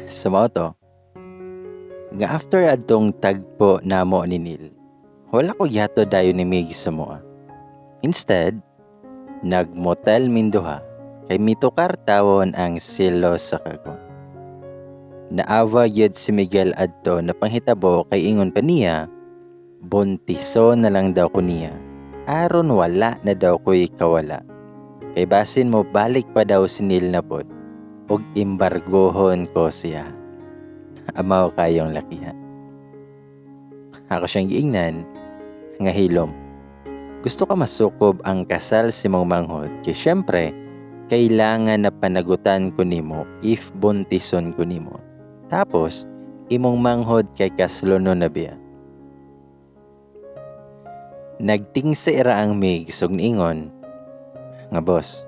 So mao to, nga after adtong tagpo namo ni Neil, wala ko gihatod dayon ni Migs sa amoa. Instead, nagmotel minduha kay mitukar tawon ang selos sa kagwang. Naawa gyud si Miguel adto na panghitabo kay ingon pa niya, buntison na lang daw ko niya, aron wala na daw ko'y kawala. Kay basin mo balik pa daw si Neil na pod, ug embargohon ko siya. Amaw kayong lakihan. Ako siyang giingnan, nga hilom. Gusto ka masukob ang kasal sa imong manghod kay syempre, kailangan na panagutan ko nimo if buntison ko nimo. Tapos, imong manghod kay kaslono na biya. Nagtingsi ra ang Migs ug niingon, nga boss,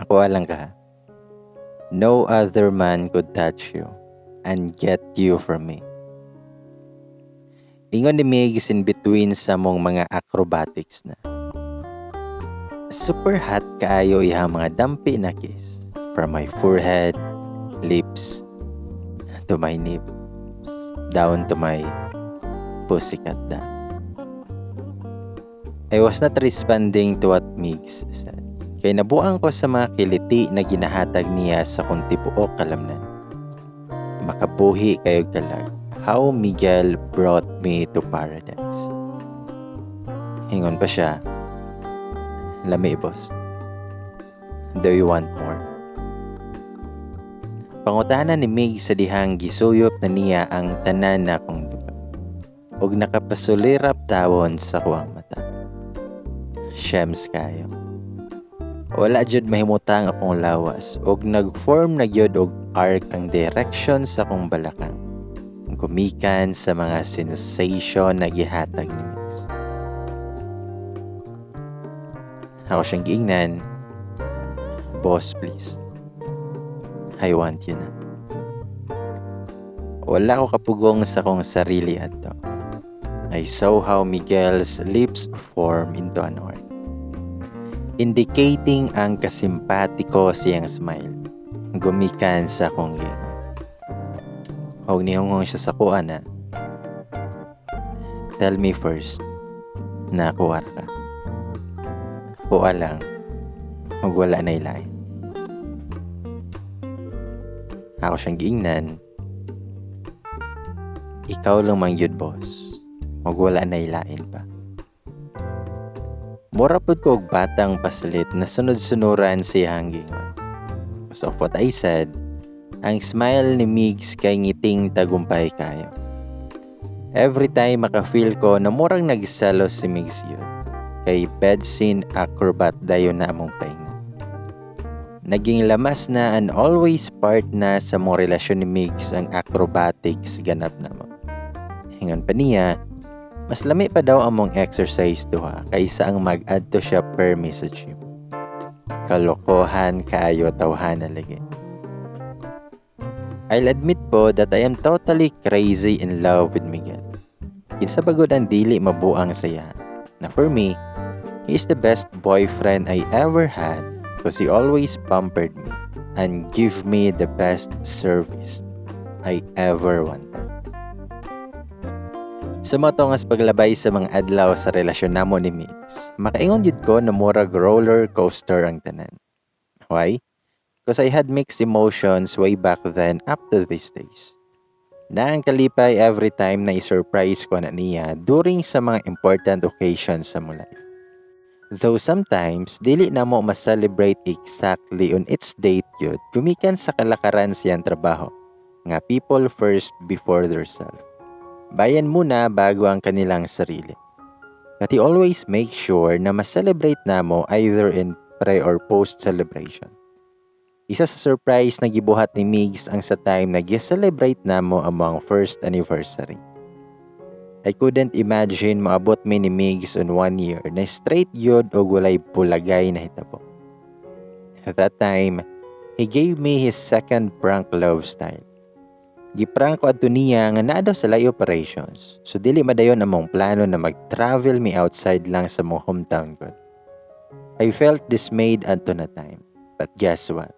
ako alang ka. No other man could touch you and get you from me. Ingon ni Migs in between sa mong mga acrobatics na. Super hot kaayo iyang mga dampi na kiss from my forehead, lips, to my nips, down to my pussycat da. I was not responding to what Migs said. Kay nabuang ko sa mga kiliti na ginahatag niya sa kong tibuok kalamnan. Makabuhi kayo kalag. How Miguel brought me to paradise. Ingon pa siya, "Lami, boss. Do you want more?" Pangutana ni Mig sa dihang gisuyop na niya ang tanan na akong duga. Ug nakapasulirap tawon sa kuwang mata. Shems kayo. Wala jud mahimutang akong lawas ug nag-form na gyud og arc ang direction sa akong balakang. Gumikan sa mga sensation na gihatag ni Migs. Ako siyang giingnan, "Boss, please. I want you na." Wala ko kapugong sa akong sarili adto. I saw how Miguel's lips form into an heart, indicating ang kasimpatiko siyang smile. Gumikan sa akong giingon. Ug nihunghong siya sa kuha na, "Tell me first na kuha ka. Kuha lang, ug wala na ilain." Ako siyang giingnan, "Ikaw lang man yun, boss. Ug wala na ilain pa." Mura pud ko og batang paslit na sunod-sunuran siyang giingon. Because of what I said, ang smile ni Migs kay ngiting tagumpay kayo. Every time maka-feel ko na murang nagselos si Migs yun, kay bedsin acrobat dayon na among paingnan. Naging lamas na and always part na sa mong relasyon ni Migs ang acrobatics ganap na mo. Ingon pa niya, mas lami pa daw among exercise duha kaysa ang mag-adto siya permi sa gym. Kalokohan kaayo tawhana lagi. I'll admit po that I am totally crazy in love with Miguel. Kinsa ba gud ang dili mabuang saya? Na for me, he is the best boyfriend I ever had because he always pampered me and give me the best service I ever wanted. Sa mga nga paglabay sa mga adlaw sa relasyon namo ni Migs, makaingon jud ko na murag roller coaster ang tanan. Why? Because I had mixed emotions way back then up to these days. Na ang kalipay every time na i-surprise ko na niya during sa mga important occasions sa mo life. Though sometimes, dili na mo ma-celebrate exactly on its date yun, gumikan sa kalakaran siyang trabaho, nga people first before their self. Bayan muna bago ang kanilang sarili. But he always make sure na ma-celebrate namo either in pre or post celebration. Isa sa surprise na gibuhat ni Migs ang sa time na gi-celebrate namo among first anniversary. I couldn't imagine maabot mi ni Migs on one year na straight yun og walay bulagay na hitabo. At that time, he gave me his second prank love style. Giprank ko adto niya nga naa daw sa lay operations. So dili madayon among plano na mag-travel mi outside lang sa mong hometown ko. I felt dismayed adto na time. But guess what?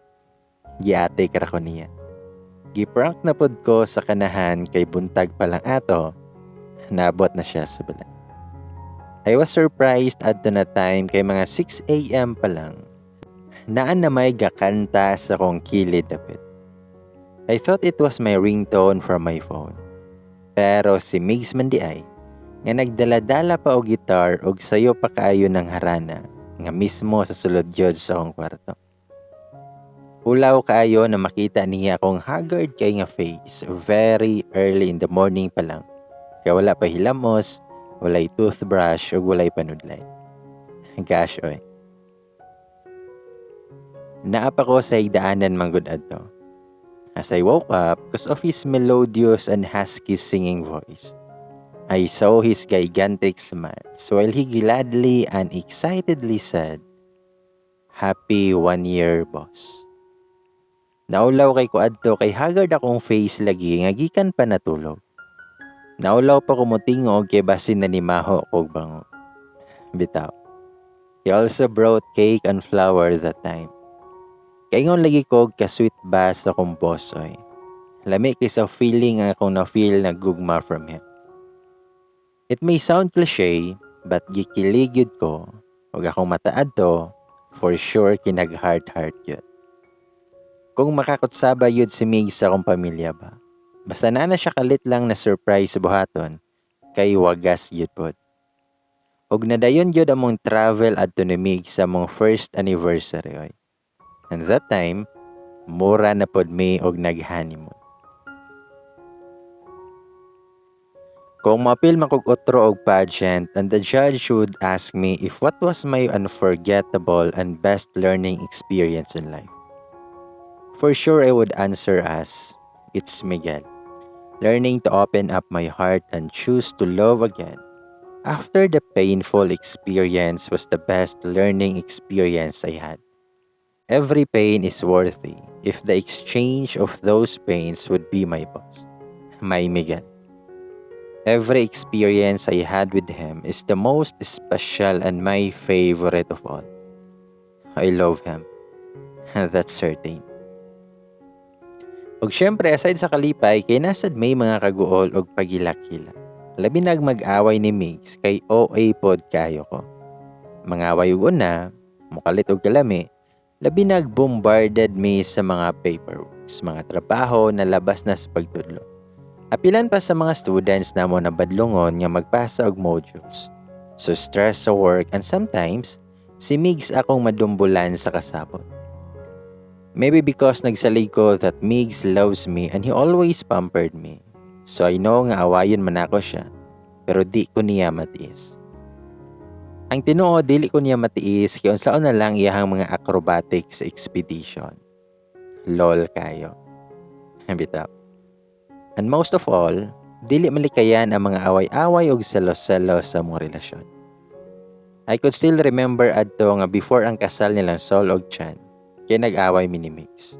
Giate kara ko niya. Giprank na pod ko sa kanahan kay buntag pa lang ato, naabot na siya sa balay. I was surprised adto na time kay mga 6 a.m. pa lang. Naa na may gakanta sa akong kilid dapit. I thought it was my ringtone from my phone. Pero si Migs man diay, nga nagdala-dala pa og gitar og sayo pa kaayo ng harana nga mismo sa sulod gyud sa akong kwarto. Ulaw kaayo na makita niya akong haggard kay nga face very early in the morning pa lang. Kay wala pa hilamos, walay toothbrush ug walay panudlay. Gosh oy. Naa pa ko sa higdaanan manggod adto. As I woke up, 'cause of his melodious and husky singing voice, I saw his gigantic smile while he gladly and excitedly said, "Happy 1 year, boss." Naulaw kay ko adto kay haggard akong face lagi nga gikan pa natulog. Naulaw pa ko motingog kay basin nanimaho kog bangog. Bitaw. He also brought cake and flower that time. Kaingon lagi ko ka-sweet ba sa akong boss oy. Lami kay sa feeling ang akong na-feel na gugma from him. It may sound cliche, but gikilig gyud ko. Ug akong mata adto, for sure kinag-heart-heart yun. Kung makakutsaba yun si Mig sa akong pamilya ba. Basta na na siya kalit lang na surprise buhaton, kay wagas yun pod. Og nadayon gyud among travel adto ni Mig sa among first anniversary oy. And that time, mura na pod mi og nag-honeymoon. Kung maapil man kog otro og pageant and the judge would ask me if what was my unforgettable and best learning experience in life, for sure I would answer as, "It's Miguel. Learning to open up my heart and choose to love again after the painful experience was the best learning experience I had. Every pain is worthy if the exchange of those pains would be my boss, my Miguel. Every experience I had with him is the most special and my favorite of all. I love him. That's certain." Og syempre, aside sa kalipay, kay naa sad may mga kaguol og pagilak-hilak. Labi nag mag-away ni Migs kay OA pod kayo ko. Mangaway og una, mukalit og kalami, labi nag bombarded mi sa mga paperworks, mga trabaho na labas na sa pagtudlo. Apilan pa sa mga students namo na badlongon nga magpasa og modules. So stress sa work and sometimes, si Migs akong madumbulan sa kasabot. Maybe because nagsalig ko that Migs loves me and he always pampered me. So I know nga awayon man ako siya, pero di ko niya matiis. Ang tinuod, dili ko niya matiis kay unsaon na lang iyahang mga acrobatics expedition. Lol kayo. Bitaw. And most of all, dili malikayan ang mga away-away og selos-selos sa among relasyon. I could still remember adto nga before ang kasal nilang Sol og Chan, kay nag-away mi ni Migs.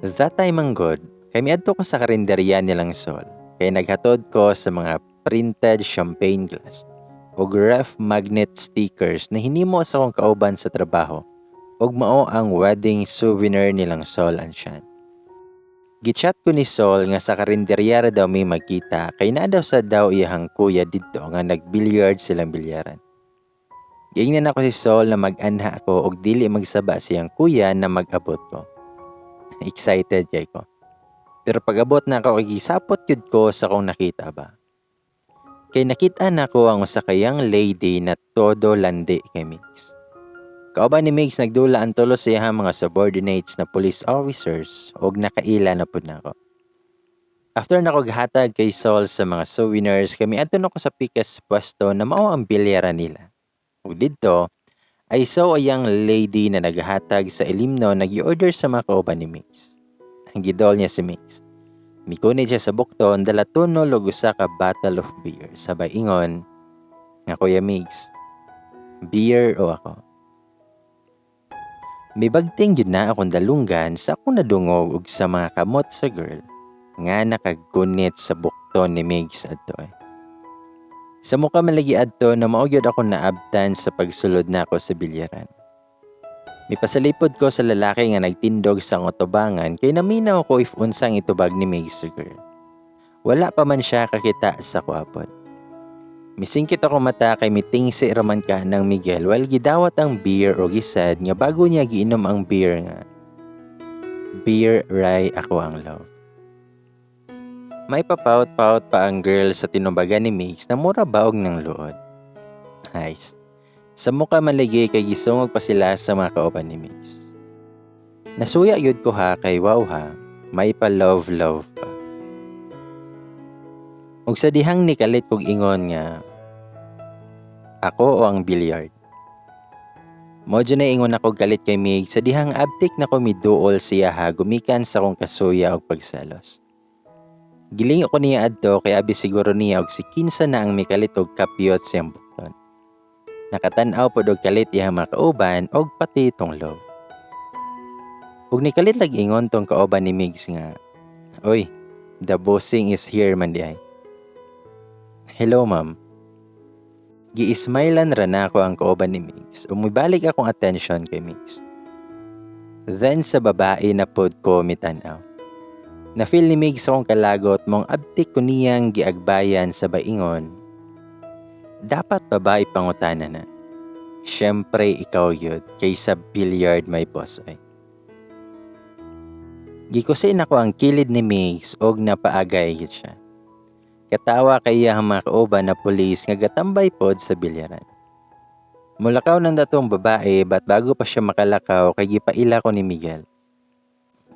That time ang good, kay miadto ko sa karinderya nilang Sol, kay naghatod ko sa mga printed champagne glass ug ref magnet stickers na hinimo sa akong kauban sa trabaho ug mao ang wedding souvenir nilang Sol and Chan. Gichat ko ni Sol nga sa karinderya ra daw may magkita kay naa daw sa daw iyahang kuya didto nga nagbilliard silang bilyaran. Giingnan ako si Sol na mag-anha ako og dili magsaba siyang kuya na mag-abot ko. Excited kay ko. Pero pag-abot na ako, gisapot gyud ko sa akong nakita ba. Kay nakita nako ang usa ka young lady na todo landi kay Migs. Kauban ni Migs nagdula ang tulo sa iyahang mga subordinates na police officers og nakaila na pud nako. After nako ghatag kay Sol sa mga souvenirs, kami adto nako sa pikas pwesto na mao ang bilyaran nila. Ug didto, I saw a young lady na naghatag sa ilimno, nag-order sa mga kauban ni Migs. Ang gidol niya si Migs. Mikunit siya sa bukton, dala tunol og usa ka bottle of beer. Sabay ingon nga, "Kuya Migs, beer o ako?" Mibagting gyud na akong dalunggan sa akong nadungog og sa mga kamot sa girl nga nakagunit sa bukton ni Migs adto eh. Sa muka malagi adto na mao gyud ako naabtan sa pagsulod nako sa bilyaran. Mipasalipod ko sa lalaki nga nagtindog sa atubangan kay naminaw ko if unsang itubag ni Migs sa girl. Wala pa man siya kakita sa kuapod. Misingkit ako mata kay mitingsi raman ka ng Miguel while gidawat ang beer o gisad nga bago niya giinom ang beer nga beer ray ako ang love. May papout-pout pa ang girl sa tinubagan ni Migs na mura baog ng luod. Nice. Sa mukha maligi kay gisungog pa sila sa mga kauban ni Migs. Nasuya yun ko ha kay wow ha, may pa love love pa. Ug sa dihang nikalit kog ingon nga ako o ang billiard. Mo na ingon ako galit kay Mig sa dihang abtik na ko miduol siya ha gumikan sa akong kasuya og pagselos. Gilingo ko niya adto kay abi siguro niya og si kinsa na ang mikalit og kapyot siyang bukton. Nakatan-aw pod og kalit iyang mga kauban og pati tong love. Ug nikalit lag ingon tong kauban ni Migs nga, "Oy, the bossing is here man di ay." "Hello, ma'am." Gi-smilean ra nako ang kauban ni Migs. Umibalik akong attention kay Migs. Then sa babae na pod ko mitanaw. Na-feel ni Migs akong kalagot mong abtik ko niyang giagbayan sa baingon. "Dapat pa ba ipangutana na? Siyempre ikaw yun kaysa billiard, may boss ay." Gikusin ako ang kilid ni Migs og napaagay gid siya. Katawa kay iyang mga kauban na pulis nga gatambay pod sa bilyaran. Mulakaw ng datong babae, but bago pa siya makalakaw kay gipaila ko ni Miguel.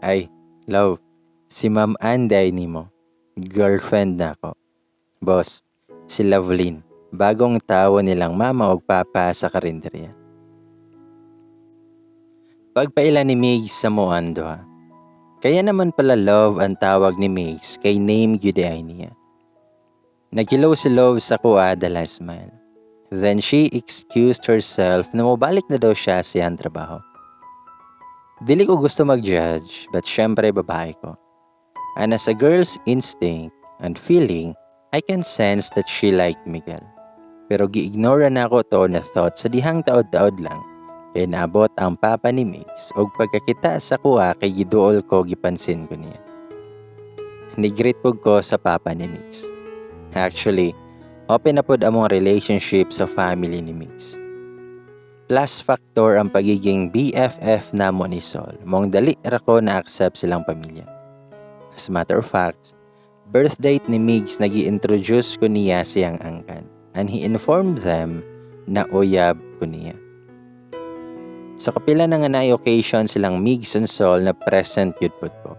"Ay, love, si Ma'am Anday nimo. Girlfriend na ako. Boss, si Lovelyn, bagong tawo nilang mama og papa sa karinderya." Pagpaila ni Migs sa Moando ha. Kaya naman pala Love ang tawag ni Migs kay name gyud ay niya. Naghilaw si Love sa kuha dala smile. Then she excused herself na mobalik na daw siya sa iyang trabaho. Dili ko gusto mag-judge, but syempre babae ko. And as a girl's instinct and feeling, I can sense that she liked Miguel. Pero gi-ignore na ako to na thought sa dihang taod-taod lang kay naabot ang papa ni Migs og pagkakita sa kuha kay giduol ko, gipansin ko niya. Ni-greet pud ko sa papa ni Migs. Actually, open na pod among relationship sa family ni Migs. Plus factor ang pagiging BFF namo ni Sol. Mong dali ra ko na accept silang pamilya. As a matter of fact, birth date ni Migs, nag introduce ko niya siyang angkan and he informed them na uyab ko niya. Sa kapila na nga naay occasion silang Migs and Sol na present yun pod ko.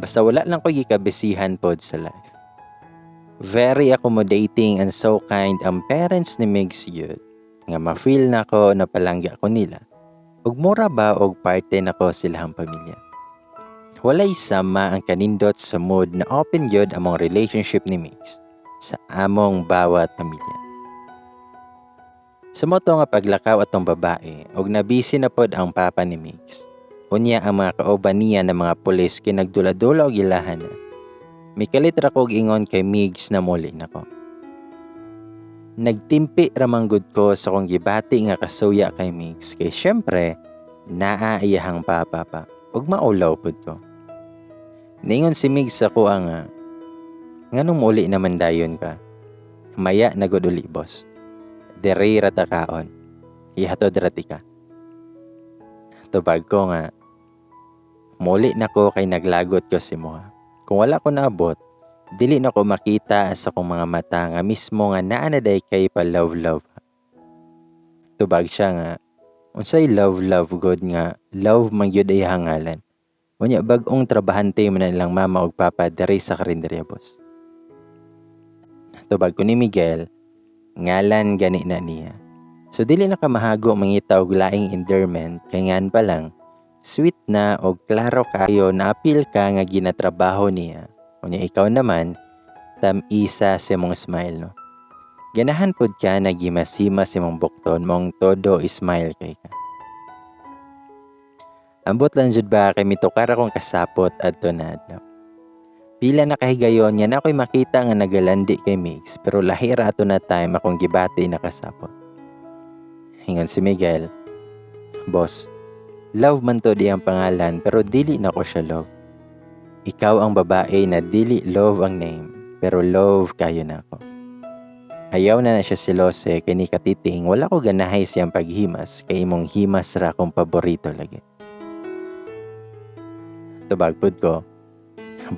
Basta wala lang ko gikabisihan pod sa life. Very accommodating and so kind ang parents ni Migs yun. Nga ma-feel na ko na palangga ko nila. Ug mura ba og parte na ko silahang pamilya. Walay sama ang kanindot sa mood na open gyud among relationship ni Migs sa among bawat pamilya. Sa moto nga paglakaw atong babae og nabisi na pod ang papa ni Migs. Unya ang mga kauban niya na mga pulis kay nagdula-dula og ilahan na. Mikalit ra kog ingon kay Migs na muli nako. Nagtimpi ra man gud ko sa kong gibati nga kasuya kay Migs kay syempre naa iyahang papa pa ug maulaw pud ko. Ningon si Migs sa kuha nga, "Nganong muli naman dayon ka?" "Maya na gud uli, boss. Dere ra ta kaon. Ihatod ra tika." Tubag ko nga, "Muli na ko kay naglagot ko si Moha. Kung wala ko naabot, dili na ko makita sa akong mga mata nga mismo nga naa na day kay pa love love." Tubag siya nga, "Unsay love love god nga love man gyud ay hangalan? Unya bag-ong trabahante man na nilang mama ug papa diri sa karinderya, boss." Tubag ko ni Miguel, "Ngalan gani na niya. So dili na ka mahago mangita og laing endearment kay ngan pa lang sweet na og klaro kayo na apil ka nga ginatrabaho niya. Unya ikaw naman tam-isa sa imong smile, no. Ganahan pud ka na gimasima sa imong bukton mong todo smile kay ka." Ambot lang jud ba kay mitukar akong kasapot adto na adlaw. Pila na kahigayon nga na ako'y makita nga nagalandi kay Migs, pero lahi ra ato na time akong gibati na kasapot. Ingon si Miguel, "Boss, Love man to di ang pangalan pero dili na ko siya love. Ikaw ang babae na dili love ang name pero love kayo na ako. Ayaw na na siya silose kay ni katiting wala ko ganahay siyang paghimas kay imong himas ra akong paborito lagi. Tubag pud ko,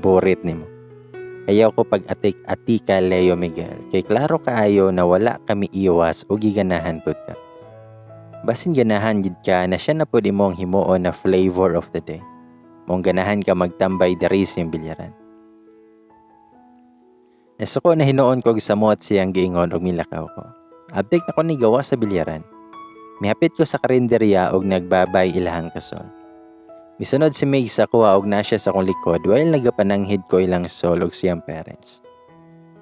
burit nimo. Ayaw ko pag atik-atika, Leo Miguel, kay klaro kaayo na wala kami iwas o giganahan pud ka. Basin ganahan gid ka na siya na pud imong himuon na flavor of the day. Mong ganahan ka magtambay diri sa iyong bilyaran. Nasuko na hinuon ko og samot siyang giingon og milakaw ko. Abtik na ko ni gawa sa bilyaran. Mihapit ko sa karinderya og nagbabay ilahang kasol. Misunod si Meg sa kuha og na siya sa akong likod while nagapananghid ko ilang sol og siyang parents.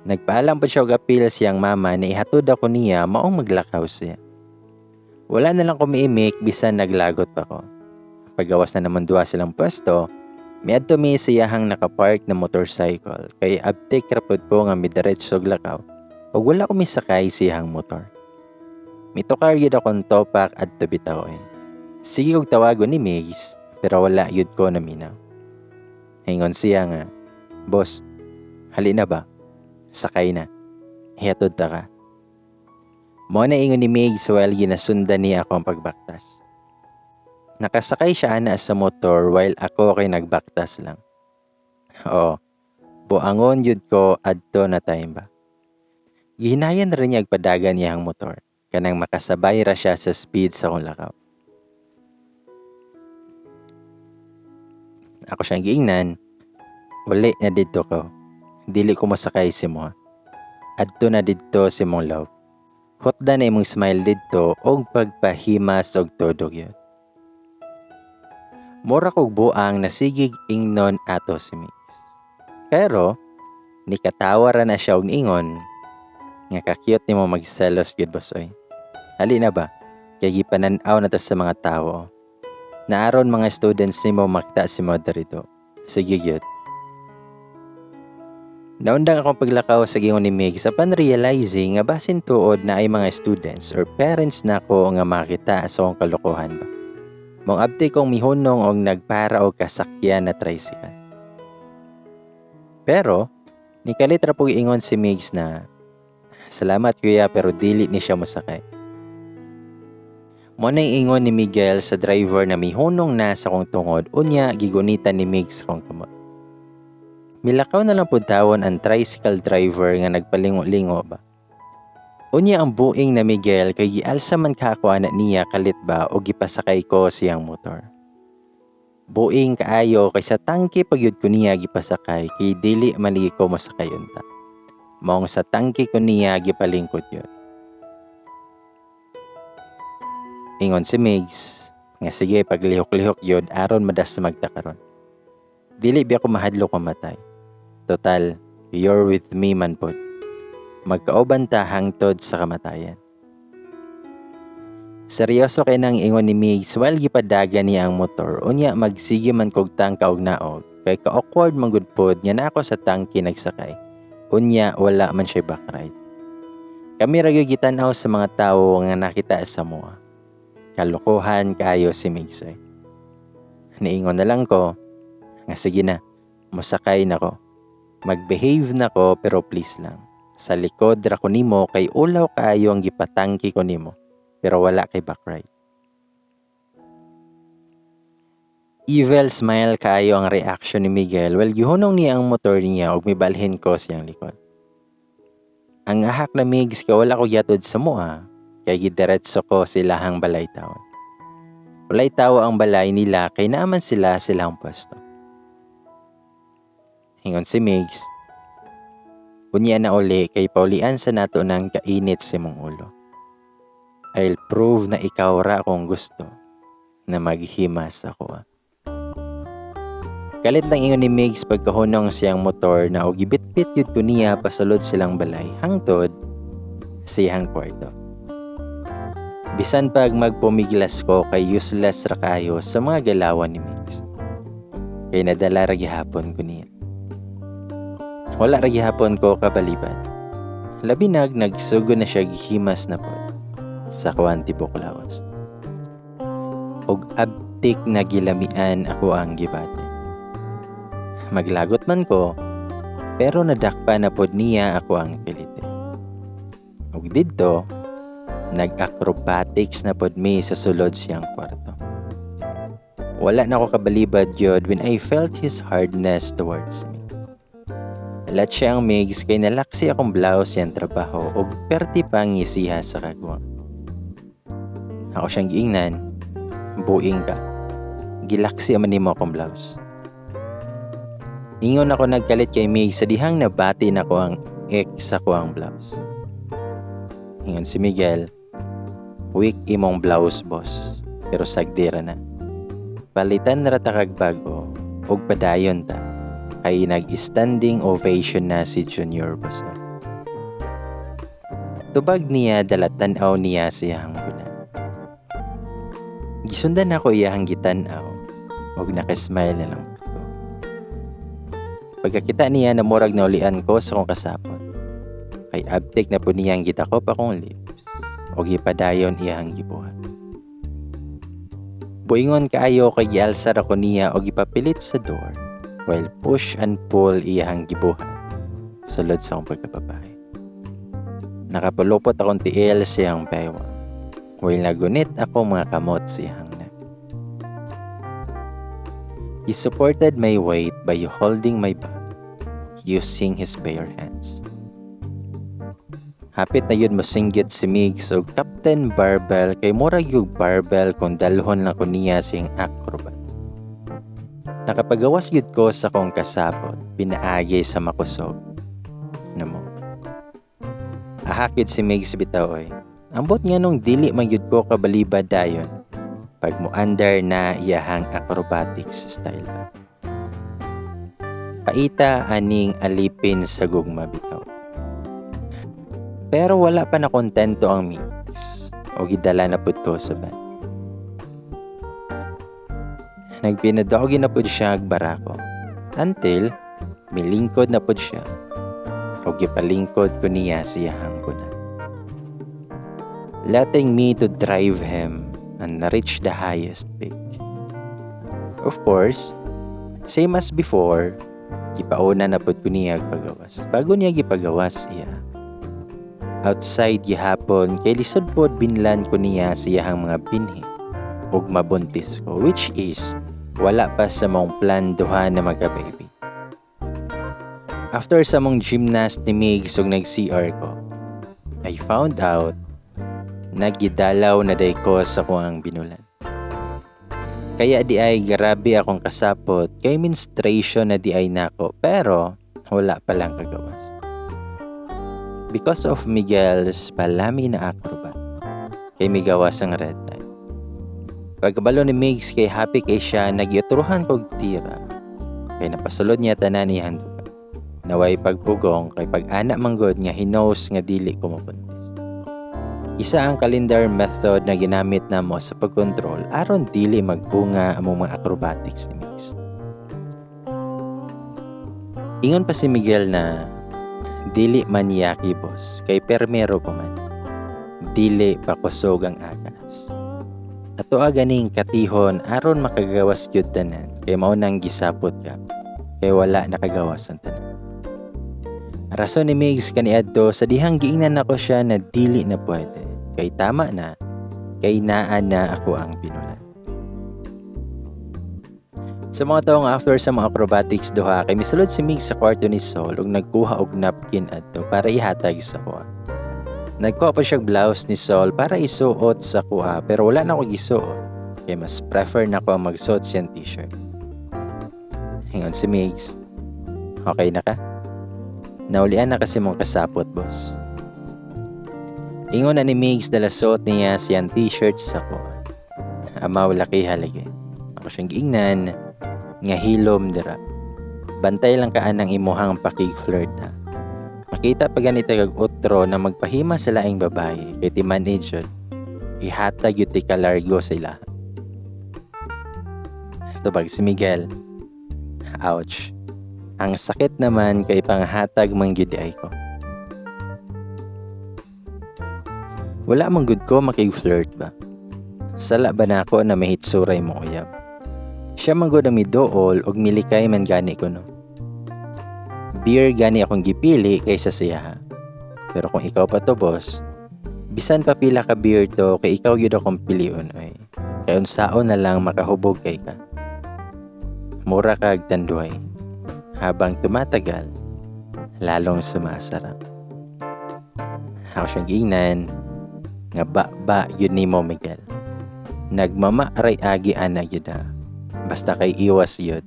Nagpaalam pa siya og apil siyang mama na ihatod ako niya maong maglakaw siya. Wala na lang ko miimik bisan naglagot pa ko. Pagawas na naman duha silang pwesto, miadto mi sa iyahang nakapark na motorcycle kay abtik ra pod ko nga midiretso og lakaw ug wala ko misakay sa iyahang motor. Mitukar gyud akong topak adto bitaw eh. Sige kog tawagon ni Migs pero wala gyud ko naminaw. Ingon siya nga, "Boss, hali na ba? Sakay na. Hihatod ta ka." Mo na ingon ni Migs while ginasundan niya ako ang pagbaktas. Nakasakay siya ana sa motor while ako kay nagbaktas lang. Oo, buangon yun ko adto na time ba. Gihinayan na rin niya padagan niya ang motor. Kanang makasabay ra siya sa speed sa akong lakaw. Ako siyang giingnan, "Uli na didto ko. Dili ko masakay si mo. Adto na didto si mong love. Hutda na imong smile didto og pagpahimas og todo gyud." Mura kog buang nasigig ingnon ato si Migs. Pero nikatawa ra na siya og niingon nga, "Ka-cute nimo magselos gyud, boss oy. Hali na ba? Kay gipanan-aw na ta sa mga tawo. Naaron mga students nimo makita si mo diri do. Sige gyud." Naundang akong paglakaw sa gingon ni Migs upon realizing nga basin tuod na ay mga students or parents na ko nga makita sa akong kalokohan ba. Mong abti kong mihunong og nagpara og kasakyan na tricycle. Pero nikalit ra pug ingon si Migs na, "Salamat kuya, pero dili ni siya mosakay." Mo na ingon ni Miguel sa driver na mihunong na sa akong tungod, unya gigunitan ni Migs akong kamot. Milakaw na lang pud tawon ang tricycle driver nga nagpalingo-lingo ba. Unya ang buing na Miguel kay gialsa man ka ako ana niya kalit ba o gipasakay ko siyang motor. Buing kaayo kay sa tangke pagyud ko niya gipasakay kay dili man lagi ko mosakay unta. Maong sa tangke ko niya gipalingkod yun. Ingon si Migs nga sige, paglihok-lihok yun aron madas magtakaron. Dili biya ko mahadlok mamatay. Total, you're with me man pod. Magkauban ta hangtod sa kamatayan. Seryoso kay nang ingon ni Migs while gipadagan niya ang motor, unya magsige man kog tangka og naog kay ka-awkward man gud pod nga na ako sa tangki nagsakay. Unya wala man siya backride. Kami ra gyud gitan-aw sa mga tawo nga nakita sa moa. Kalokohan kaayo si Migs oy. Niingon na lang ko nga sige na, mosakay na ko. Mag-behave na ko pero please lang. Sa likod ra ko nimo kay ulaw kaayo ang gipatangki ko nimo pero wala kay backride. Evil smile kaayo ang reaction ni Miguel while gihunong niya ang motor niya ug mibalhin ko siyang likod. Ang ahak na Migs kay wala ko gihatod sa mua kay gidiretso ko silahang balay taon. Walay tawo ang balay nila kay naaman sila silang pwesto. Ingon si Migs, "Unya na uli kay paulian sa nato ng kainit sa imong ulo. I'll prove na ikaw ra akong gusto na maghimas ako. Kalit lang ingon ni Migs pagkahunong siyang motor na og gibitbit yun ko niya pasulod silang balay hangtod siyang kwarto. Bisan pag magpumiglas ko kay useless ra kayo sa mga galawan ni Migs. Kay nadala ra gihapon ko niya. Wala ra gihapon ko kabalibad. Labi nag nagsugo na siya gihimas na pod sa kuan tibok lawas. Og abtik Abtik na gilamian ako ang gibati. Maglagot man ko, pero nadakpa na pod niya ako ang kiliti. Ug didto, nag-acrobatics na pod mi sa sulod siyang kwarto. Wala na ko kabalibad gyud when I felt his hardness towards me. Alat siya ang Migs kay nalaksi akong blouse siyang trabaho ug perti pa ngisiha sa kagwang. Ako siyang giingnan, "Buing ka. Gilaksi man nimo akong blouse." Ingon ako nagkalit kay Migs sa dihang nabati nako ang ex sa ang blouse. Ingon si Miguel, "Weak imong blouse, boss, pero sagdira na. Palitan ra ta kag bag-o ug padayon ta kay nag-standing ovation na si Junior Boso." Tubag niya dala tan-aw niya siyang guna. Gisundan ako iyahang gitan-aw ug naka-smile na lang ko. Pagkakita niya na murag naulian ko sa akong kasapot. Kay abtik na po niyang gitakop akong lips o gipadayon iyahang gibuhat. Buingon kaayo kay gialsar ako niya o gipapilit sa door while push and pull iyahang gibuhat sulod sa akong pagkababae. Nakapulupot akong tiil sa iyang baywang while nagunit ako mga kamot sa iyang neck. He supported my weight by holding my back using his bare hands. Hapit na yun mosinggit si Migs og Captain Barbell kay murag yung barbell kung dalhon lang ko niya siyang acrobat. Nakapagawas gyud ko sa kong kasapot, pinaagi sa makusog. Namo. Ahak gyud si Migs bitaw oy. Ambot nga nung dili man gyud ko kabalibad dayon. Pag mo under na iyahang acrobatics style ba. Paita aning alipin sa gugma bitaw. Pero wala pa na kontento ang Migs o gidala na pud ko sa bed. Nagpinadogi na pud siya ag barako until milingkod na pud siya o gipalingkod ko niya siyahang guna. Letting me to drive him and reach the highest peak. Of course, same as before, gipauna na pud ko niya pagawas bago niya gipagawas iya. Outside gihapon kay lisod pod binlan ko niya siyahang mga binhi ug mabuntis ko, which is wala pa sa mong plan duha na magka-baby. After sa mong gymnast ni Migs ug nag-CR ko, I found out nagidalaw na day ko sa kuang binulan. Kaya di ay grabe akong kasapot kay menstruation na di ay nako pero wala pa lang kagawas. Because of Miguel's palami na acrobat, kay migawas ang red tide. Pagkabalo ni Migs kay happy kay siya nagyuturuhan kog tira. Kay napasulod niya tanan ni handugan. Naway pagpugong kay pag-ana manggod nga he knows nga dili ko mabuntis. Isa ang calendar method na ginamit namo sa pagkontrol aron dili magbunga among mga acrobatics ni Migs. Ingon pa si Miguel na dili man yaki, boss, kay permero pa man. Dili pa kusog ang agas. Ato ganing katihon aron makagawas gyud tanan kay mao nang gisapot ka kay wala nakagawas ang tanan. Rason ni Migs kaniadto sa dihang giingnan nako siya na dili na pwede kay tama na kay naa na ako ang binulan. Sa mga taong after sa mga acrobatics duha kay misulod si Migs sa kwarto ni Sol ug nagkuha og napkin adto para ihatag sa kuha. Nagkuha pa siya og blouse ni Sol para isuot sa kuha pero wala na ko gisuot kay mas prefer na ko ang magsuot siyang t-shirt. Ingon si Migs, "Okay na ka? Naulian na kasi mong kasapot, boss." Ingon na ni Migs dala suot niya siyang t-shirt sa kuha. "Amaw laki haligi." Ako siyang giingnan nga hilom dira. "Bantay lang ka anang imuhang pakig-flirt ha. Makita pa ganito kag otro na magpahima sa laing babae kay ti manage ihatag yun ti kalargo sa ilaha." Tubag si Miguel, "Ouch. Ang sakit naman kay panghatag man gyud ay ko. Wala man gud ko makig-flirt ba. Sala ba nako na mahitsura imong uyab? Siya man gud ang miduol ug milikay man gani ko, no. Beer gani akong gipili kaysa siya. Pero kung ikaw pa to, boss, bisan pa pila ka beer to, kay ikaw gyud akong pilion oy. Kay unsaon na lang makahubog kay ka. Mura kag Tanduay. Habang tumatagal, lalong sumasarap. Ako siyang giingnan nga ba yun nimo, Miguel. Nagmama aray agi ana gyud ha. Basta kay iwas yun.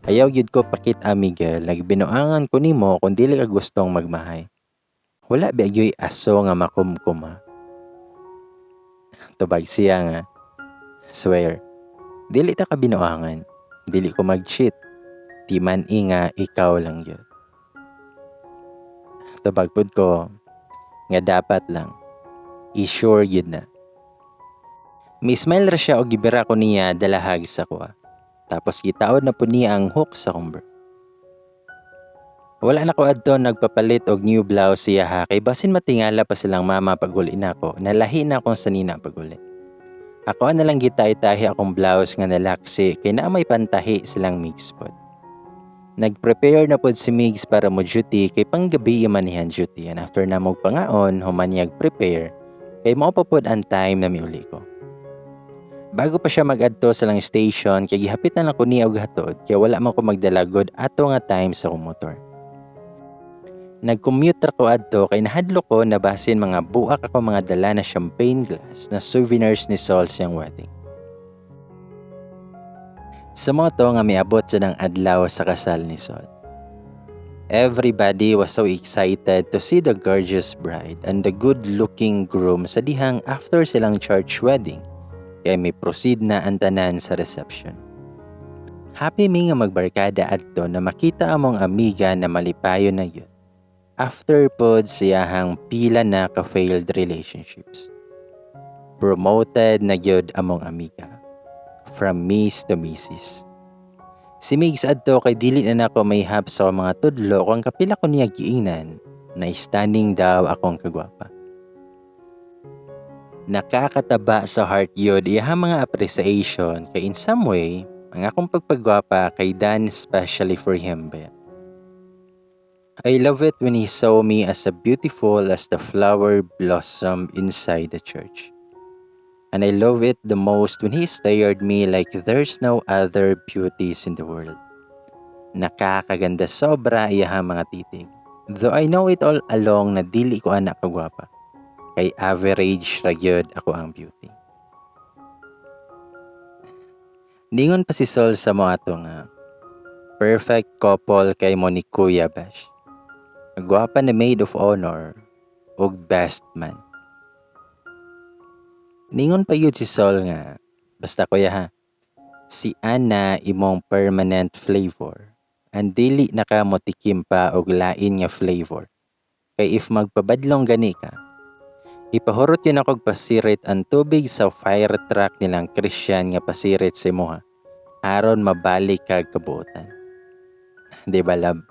Ayaw gyud ko pakit-a, Miguel, nagbinuangan ko nimo kung dili ka gustong magmahay. Wala ba gyoy aso nga makumkum ha? Tubag siya nga, "Swear, dili ta ka binuangan, dili ko mag-cheat, ti man nga ikaw lang yun." Tubag pud ko nga dapat lang, i-sure yun na. Mi-smile ra siya og gibira ko niya dalahag sa kuha. Tapos gitaod na po niya ang hook sa akong bra. Wala na ko adto nagpapalit og new blouse siya ha, kay basin matingala pa silang mama paguli nako, nalahi na akong sanina paguli. Ako na lang gitahi-tahi akong blouse nga nalaksi kay naa may pantahi silang Migs pod. Nag-prepare na pod si Migs para mo duty kay panggabi man niyan duty, and after na mo pangaon, human niya prepare kay mao pa pod ang time na miuli ko. Bago pa siya mag-adto sa lang station kay gihapit na lang ko niya og hatod kay wala man ko magdalagod ato nga time sa akong motor. Nag-commute ra ko adto kay nahadlok ko na basin mga buak ako mga dala na champagne glass na souvenirs ni Sol siyang wedding. Sa moto nga miabot sa ng adlaw sa kasal ni Sol. Everybody was so excited to see the gorgeous bride and the good-looking groom sa dihang after silang church wedding kay may proceed na ang tanan sa reception. Happy mi nga magbarkada adto na makita among amiga na malipayon na yun. After pod siyahang pila na ka failed relationships. Promoted na gyud among amiga. From Miss to Mrs. Si Migs adto kay dili na nako may hap sa mga tudlo kung kapila ko niya giingnan na stunning daw akong kagwapa. Nakakataba sa heart yun iyang mga appreciation kay in some way, ang akong pagpagwapa kay done especially for him ba. I love it when he saw me as a beautiful as the flower blossom inside the church. And I love it the most when he stared me like there's no other beauties in the world. Nakakaganda sobra iyahang mga titig. Though I know it all along na dili ko anak kagwapa. Kay average ra gyud ako ang beauty. Ningon pa si Sol sa mo ato nga, "Perfect couple kay mo ni Kuya Bash. Gwapa na maid of honor ug best man." Ningon pa yun si Sol nga, "Basta kuya ha, si Ana imong permanent flavor. And dili na ka motikim pa og lain nga flavor. Kay if magpabadlong gani ka, ipahurot yun akong pasirit ang tubig sa fire truck nilang Christian nga pasirit sa imuha. Aron mabalik kag kabuotan." Di ba, love?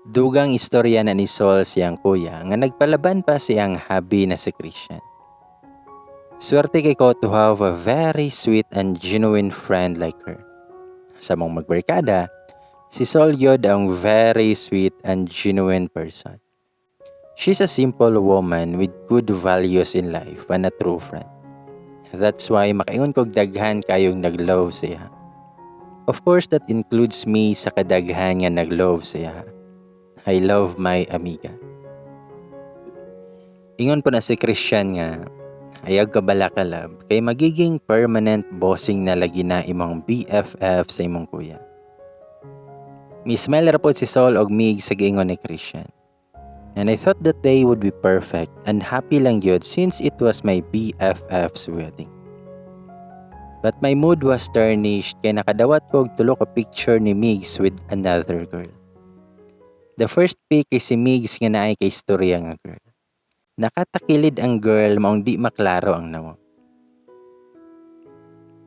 Dugang istorya na ni Sol siyang kuya nga nagpalaban pa siyang hubby na si Christian. Swerte kay ko to have a very sweet and genuine friend like her. Sa mong magbarkada, si Sol gyud ang very sweet and genuine person. She's a simple woman with good values in life and a true friend. That's why makaingon kog daghan kayong nag-love siya. Of course, that includes me sa kadaghan nga nag-love siya. I love my amiga. Ingon po na si Christian nga, "Ayaw ka bala ka, love, kay magiging permanent bossing na lagi na imong BFF sa imong kuya." Mi smile ra pod si Sol og Mig sa giingon ni Christian. And I thought that day would be perfect and happy lang yun since it was my BFF's wedding. But my mood was tarnished kay nakadawat ko og tulo ka picture ni Migs with another girl. The first pic ay si Migs nga naay kay istorya nga girl. Nakatakilid ang girl maong di maklaro ang nawong.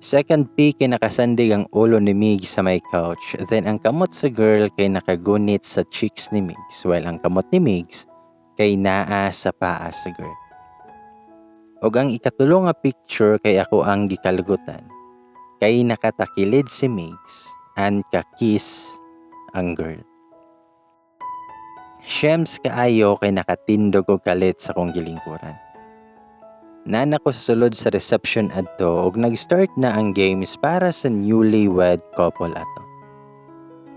Second pic kay nakasandig ang ulo ni Migs sa may couch, then ang kamot sa girl kay nakagunit sa cheeks ni Migs while ang kamot ni Migs kay naa sa paa sa girl. Ug ang ikatulo nga picture kay ako ang gikalgutan. Kay nakatakilid si Migs and ka-kiss ang girl. Shems kaayo kay nakatindog og kalit sa akong gilingkuran. Naa na ko sa sulod sa reception adto ug nag-start na ang games para sa newly-wed couple ato.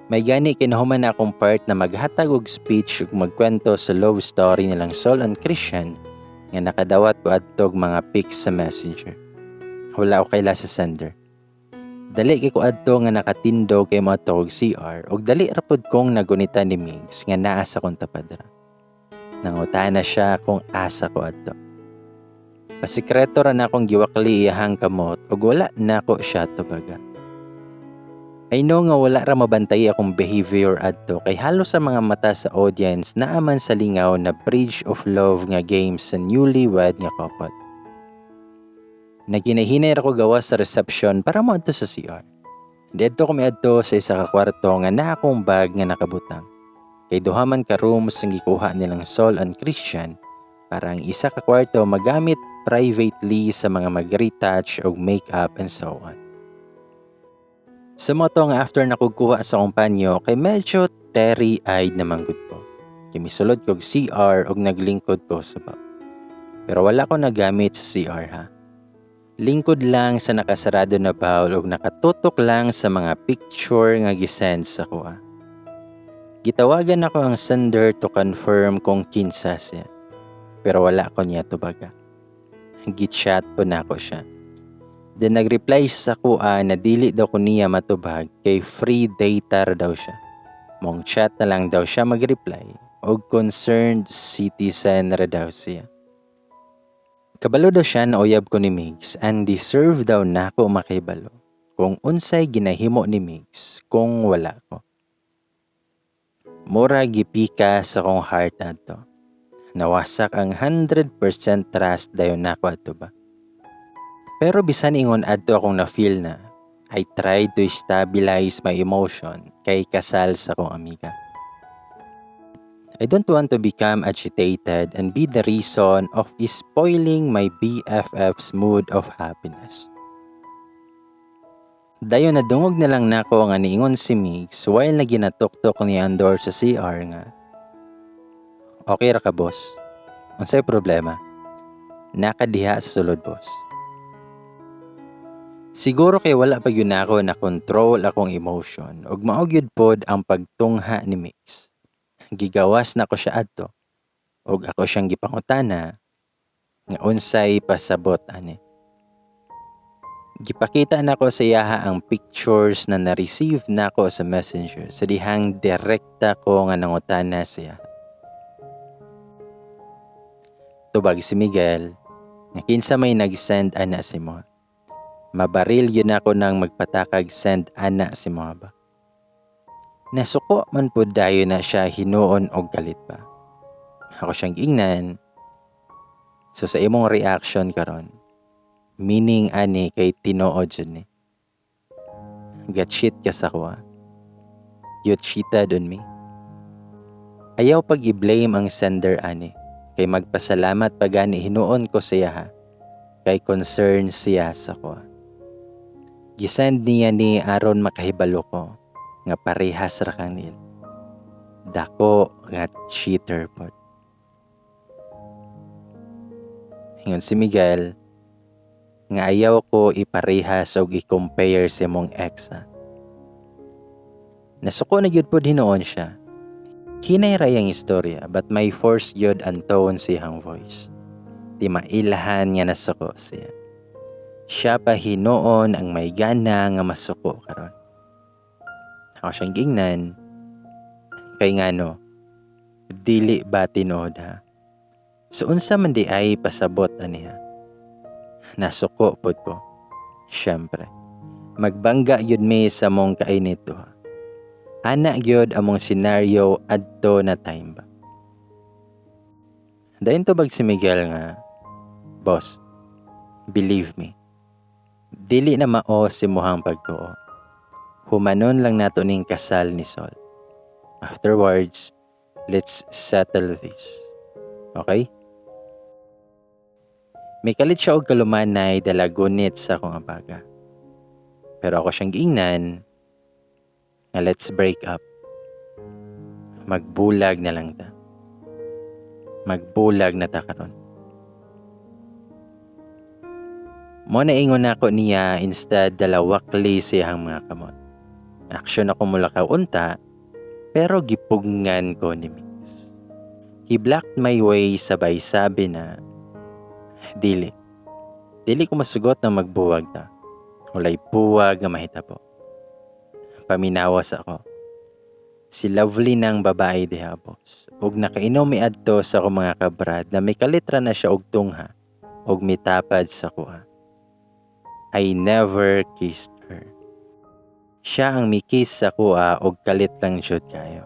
May gani kinahuman na akong part na maghatag og speech ug magkwento sa love story nilang Sol and Christian nga nakadawat ko adtog mga pics sa Messenger. Wala ko kaila sa sender. Dali kay ko adto nga nakatindog kay moadto og CR ug dali ra pud kong nagunita ni Migs nga naa sa akong tapadra. Nangutana siya kung asa ko adto. Pasikreto ra na akong giwakli iyahang kamot ug wala nako siya tubaga. I know nga wala ra mabantay akong behavior adto kay halos sa mga mata sa audience naa man sa lingaw na Bridge of Love nga games sa newlywed nga couple. Naghinay-hinay ra ko gawas sa reception para moadto sa CR. Didto ko miadto sa isa ka kwarto nga naa akong bag nga nakabutang. Kay duha man ka rooms ang gikuha nilang Sol and Christian para ang isa ka kwarto magamit privately sa mga mag-retouch og makeup and so on. Sa mao to nga after nako kuha sa akong panyo kay medyo teary-eyed naman gud ko. Kay misulod kog CR og naglingkod ko sa bowl. Pero wala ko nagamit sa CR ha. Lingkod lang sa nakasarado na bowl og nakatutok lang sa mga picture nga gisend sa akoa. Gitawagan nako ang sender to confirm kung kinsa siya. Pero wala ko niya tubaga. Gichat pud nako siya. Then nag-reply siya sa akoa na dili daw ko niya matubag kay free data ra daw siya. Mong chat na lang daw siya mag-reply og concerned citizen ra daw siya. Kabalo daw siya na uyab ko ni Migs and deserve daw nako makibalo kung unsay ginahimo ni Migs kung wala ko. Mura gipika sa akong heart adto. Nawasak ang 100% trust dayon nako adto ba. Pero bisan ingon adto akong na-feel na I tried to stabilize my emotion kay kasal sa akong amiga. I don't want to become agitated and be the reason of spoiling my BFF's mood of happiness. Dayon nadungog na lang nako nga niingon si Migs while na ginatuktok niya ang door sa CR nga, "Okay ra ka, boss? Unsay problema? Naa ka diha sa sulod, boss." Siguro kay wala pa gyud nako na control akong emotion ug mao gyud pod ang pagtungha ni Migs. Gigawas nako siya adto ug ako siyang gipangutana nga unsay pasabot ani. Gipakita nako sa iyaha ang pictures na na-receive nako sa Messenger sa dihang direkta ko nga nangutana siya. Tubag si Miguel nga kinsa may nag-send ana sa imo. Mabaril gyud nako nang magpatakag send ana sa imo ba. Nasuko man pud dayon na siya hinuon og kalit ba. Ako siyang giingnan. "So sa imong reaction karon, meaning ani kay tinuod jud ni. Ga-cheat ka sa akoa. You cheated on me. Ayaw pag i-blame ang sender ani kay magpasalamat pa gani hinuon ko siya ha. Kay concern siya sa akoa. Gisend niya ni aron makahibalo ko nga parehas ra kang nil. Dako nga cheater pod." Ingon si Miguel nga ayaw ko iparehas og i-compare sa imong ex ha. Nasuko na gyud pod hinuon siya. Hinay ra iyang istorya but may force gyud ang tone sa iyang voice. Di mailahan nga nasuko siya. Siya pa hinuon ang may gana nga masuko karon. Ako siyang giingnan. "Kay ngano, dili ba tinuod ha? So unsa man di ay pasabot ani ha?" Nasuko pod ko. Syempre. Magbangga gyud mi sa mong kainit duha. Ana gyud among scenario adto na time ba. Dayon tubag si Miguel nga, "Boss, believe me, dili na mao si imuhang pagtuo. Humanon lang nato ning kasal ni Sol. Afterwards, let's settle this. Okay?" Mikalit siya og kalumanay dala gunit sa akong abaga. Pero ako siyang giingnan nga let's break up. Magbulag na lang ta. Magbulag na ta karon. Mo na ingon nako niya, instead dalawakli siyang mga kamot. Aksyon ako mulakaw unta, pero gipugngan ko ni Mix. He blocked my way, sabay sabi na, "Dili. Dili ko masugot na magbuwag ta. Walay buwag nga mahitabo. Paminawas ako. Si Lovely ng babae diha, boss. Ug nakainom mi adto sa akong mga kabrad na mikalitra na siya og tungha ug mitapad sa kuha. I never kissed her. Siya ang mikiss sa kuha og kalit lang jud kayo.